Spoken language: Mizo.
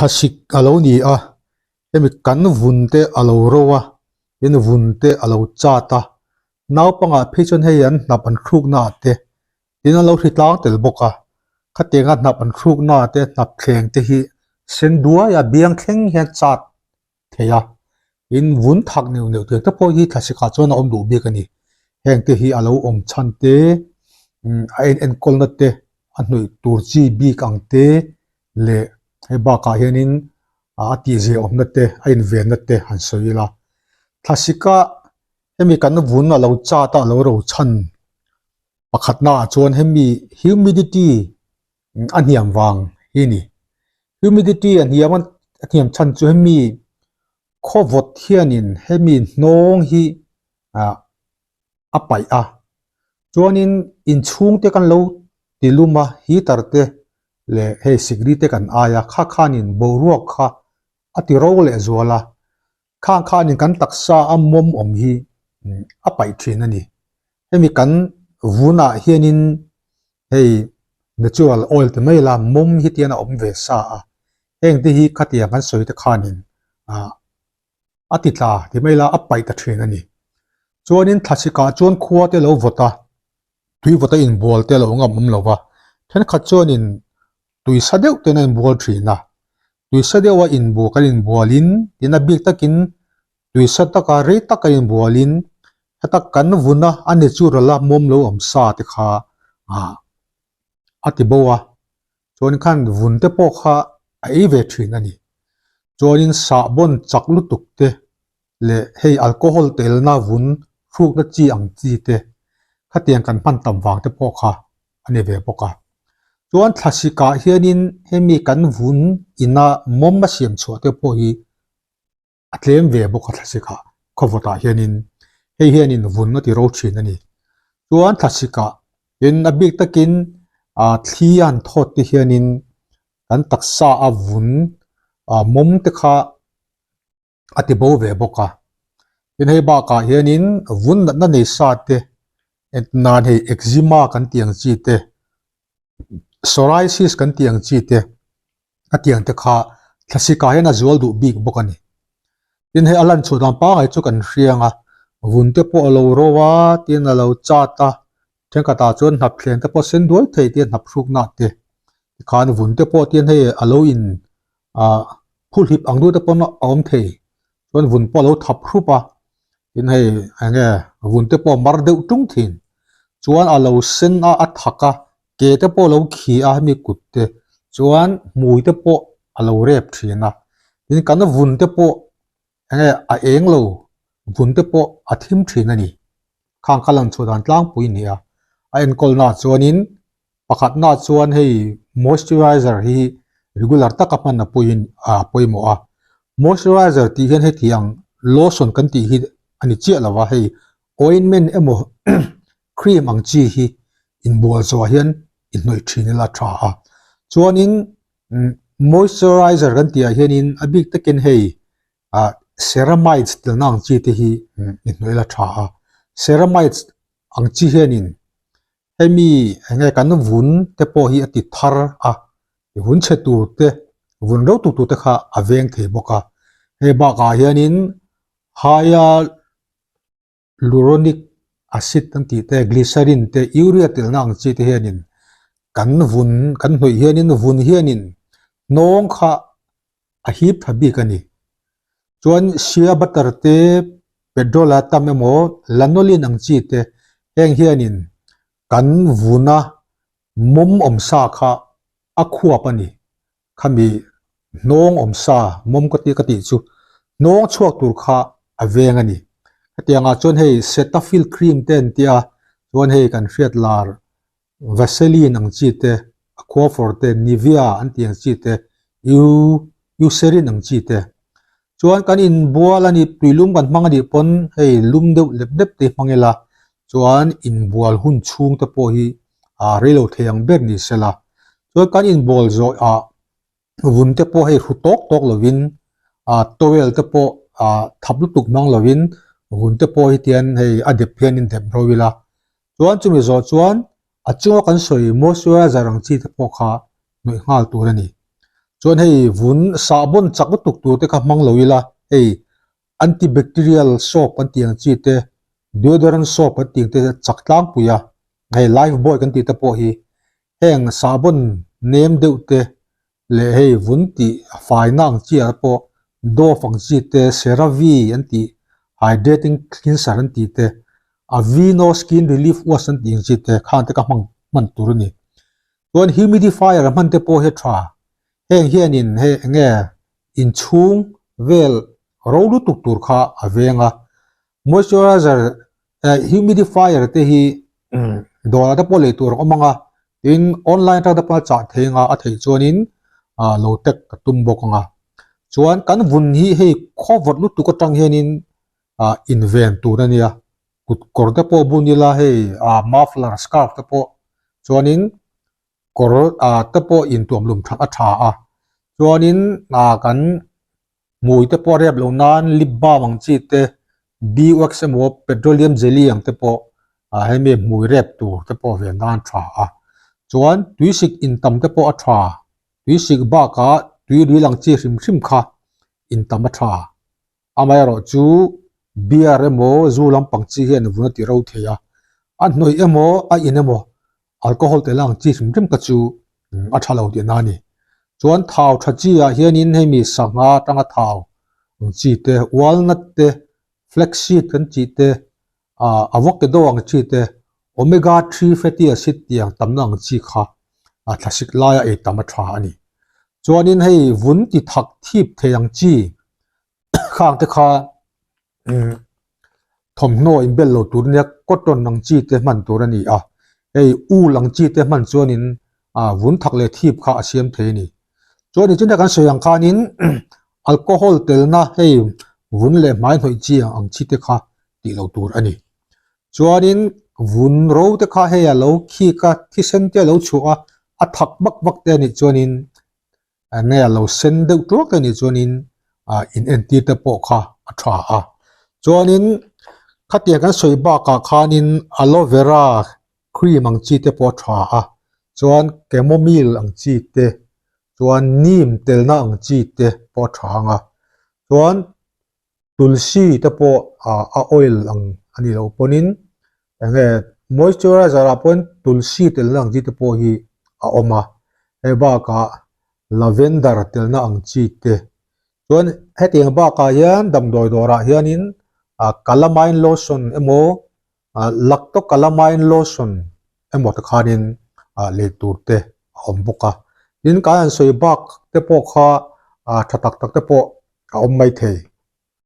Thlasik a lo ni a, hemi kan vun te a lo ro a, tin vun te a lo chat a, naupangah phei chuan hei an hnap an thlukna ah te tin an lo hri tlang tel bawk a, khatianga hnap an thlukna ah te hnap thleng te hi sen duai a biang thleng hian chat thei a, tin vun thak neuh neuh tiang te pawh hi thlasik ah chuan a awm duh bik a ni, heng te hi a lo awm chhan te a en enkawlna te a hnawih tur chi bik ang te leh hei bakah hianin a tihzia awmna te a invenna te han sawi ila thlasika hemi kan vun a lo chat a a lo ro chhan pakhatna ah chuan hemi humidity a hniam vang hi a ni humidity a hniam a hniam chhan chu hemi khawvawt hianin hemi hnawng hi ah a paih a chuanin inchhung te kan lo ti lum a heater te leh hei sikri te kan ai a kha khanin boruak kha a ti ro leh zual a khang khanin kan taksa a mawm awm hi a paih thin a ni hemi kan vunah hianin hei natural oil ti mai la mawm hi tian a awm ve sa a heng te hi khatiang kan sawi te khanin ah a ti tla ti mai la a paih ta thin a ni. Chuanin thlasik ah chuan khua te lo vawt a, tui vawt a inbual te lo ngam awm lo va, thenkhat chuanin tui sa deuh ten a inbual thin a, tui sa deuh a inbual kan inbualin tin a bik takin tui sa taka rei tak kan inbualin heta kan vun a a natural a mawm lo awm sa te kha ah a ti bo a. Chuan khan vun te pawh kha a ei ve thin a ni. Chuanin sahbawn chak lutuk te leh hei alcohol telna vun hrukna chi ang chi te khatiang kan hman tam vang te pawh kha a ni ve bawk a. Chuan thlasikah hianin hemi kan vun ina mawm a siam chhuah te pawh hi a tlem ve bawk a thlasikah khawvawtah hianin hei hianin vun a ti ro thin a ni. Chuan thlasikah tin a bik takin ah thli a han thawt te hianin kan taksa a vun ah mawm te kha a ti bo ve bawk a. Tin hei bakah hianin vun natna nei sa te nan hei eczema kan tih ang chi te psoriasis kan tih ang chi te a tiang te kha thlasik ah hian a zual duh bik bawk a ni. Tin hei a lan chhuah dan pangai chu kan hriang a, vun te pawh a lo ro a, tin a lo chat a, thenkhat ah chuan hnap thleng te pawh sen duai thei te hnap hruk nah te tikhan vun te pawh tin hei a lo in ah phuhlip ang deuh te pawn a awm thei chuan vun pawh a lo thap hrup a, tin hei eng nge vun te pawh a mar deuh tung thin chuan a lo sen a a thak a ke te pawh a lo khi a hemi kut te chuan hmui te pawh a lo rep thin a tin kan vun te pawh eng nge a eng lo vun te pawh a thim thin a ni khang kha lang chhuah dan tlangpui a ni a a enkawl na chuanin pakhatna chuan hei moisturizer hi regular taka hman a puiin a pawimawh a moisturizer tih hian heti ang lotion kan tih hi a ni chiah lo va hei ointment emaw cream ang chi hi inbual zawh ah hian inhnawih thin ila tha a chuanin moisturizer kan tih ah hianin a bik takin hei ah ceramides telna ang chi te hi inhnawih ila tha a ceramides ang chi hianin hemi enge kan vun te pawh hi a ti thar a vun chhe tur te vun reuh tuk tur te kha a veng thei bawk a hei bakah hianin haia luronic acid an tih te glycerin te urea telna ang chi te hianin kan vun kan hnawih hianin vun hianin hnawng kha a hip tha bik a ni. Chuan shea butter te petrol a tam emaw lanolin ang chi te heng hianin kan vuna mawm awm sa kha a khuap a ni. Khami hnawng awm sa mawm ka tih ka tih chu hnawng chhuak tur kha a veng a ni. Hetiang ah chuan hei cetaphil cream te an tia chuan hei kan hriat lar Vaseline ang chi te, Aquaphor te, Nivea an tih ang chi te, Eucerin ang chi te. Chuan kan inbual a ni, tuilum kan hmang a nih pawn hei lum deuh lep lep te hi hmang ila, chuan inbual hun chhung te pawh hi ah rei lo thei ang ber ni sela. Chuan kan inbual zawh ah vun te pawh hei hru tawk tawk lovin ah towel te pawh ah thap lutuk hmang lovin vun te pawh hi tian hei a dep hian in dep ro ila chuan chumi zawh chuan a chunga kan sawi moisturizer ang chi te pawh kha hnawih nghal tur a ni. Chuan hei vun sahbawn chak lutuk tur te kha hmang lo ila hei antibacterial soap an tih ang chi te, deodorant soap an tih ang te chak tlangpui a, hei lifebuoy kan tih te pawh hi heng sahbawn nem deuh te leh hei vun tih faina ang chi ah pawh Dove ang chi te, CeraVe an tih, hydrating cleanser an tih te, Aveeno skin relief wash an tih ang chi te khang te ka hmang hman tur a ni. Chuan humidifier a hman te pawh hi a tha. Heng hianin hei eng nge inchhung vel ro lutuk tur kha a veng a. Moisturizer eh humidifier te hi dawrah te pawh lei tur a awm ang a, tin online atang te pawh a chah thei ang a, a theih chuanin ah lo tag ka tum bawk ang a. Chuan kan vun hi hei khawvawt lutuk atang hianin ah inven tur a nia. Kut kawr te pawh bun ila hei ah muffler scarf te pawh chuanin kawr ah te pawh intuam lum that a tha a chuanin ah kan hmui te pawh a rep loh nan lip balm ang chi te bee wax emaw petroleum jelly ang te pawh ah hemi hmui rep tur te pawh ven nan a tha a chuan tuisik intam te pawh a tha tuisik bakah tui ril ang chi hrim hrim kha intam a tha. Amaherawh chu beer emaw zu lampang chi hian vun a ti ro thei a, a hnawih emaw a in emaw alcohol tel ang chi hrim hrim kha chu a tha lo tihna a ni. Chuan thau tha chi ah hianin hemi sangha atanga thau ang chi te, walnut te, flaxseed kan tih te, ah avocado ang chi te, omega 3 fatty acid tih ang tamna ang chi kha a thlasik laia ei tam a tha a ni. Chuanin hei vun ti thak thip thei ang chi khang te kha umm thawmhnaw inbel lo tur nia cotton ang chi te hman tur a ni a, hei wool ang chi te hman chuanin ah vun thak leh thip kha a siam thei a ni. Chuan nichina kan sawi ang khanin alcohol telna hei vun leh hmai hnawih chi ang chi te kha tih loh tur a ni. Chuanin vun ro te kha hei a lo khik a, thisen te a lo chhuah a, a thak vak vak te a nih chuanin enge a lo sen deuh tuak te a nih chuanin ah in entir te pawh kha a tha a. Chuanin khatiang kan sawi bakah khanin aloe vera cream ang chi te pawh a tha a, chuan chamomile ang chi te, chuan neem telna ang chi te pawh a tha ang a, chuan tulsi te pawh ah a oil ang a nih loh pawhin eng nge moisturizer ah pawhin tulsi telna ang chi te pawh hi a awm a, hei bakah lavender telna ang chi te chuan hetiang bakah hian damdawi dawrah hianin ah calamine lotion emaw ah lactocalamine lotion emaw te khanin ah lei tur te a awm bawk a tin kan han sawi bak te pawh kha ah tha tak tak te pawh a awm mai thei.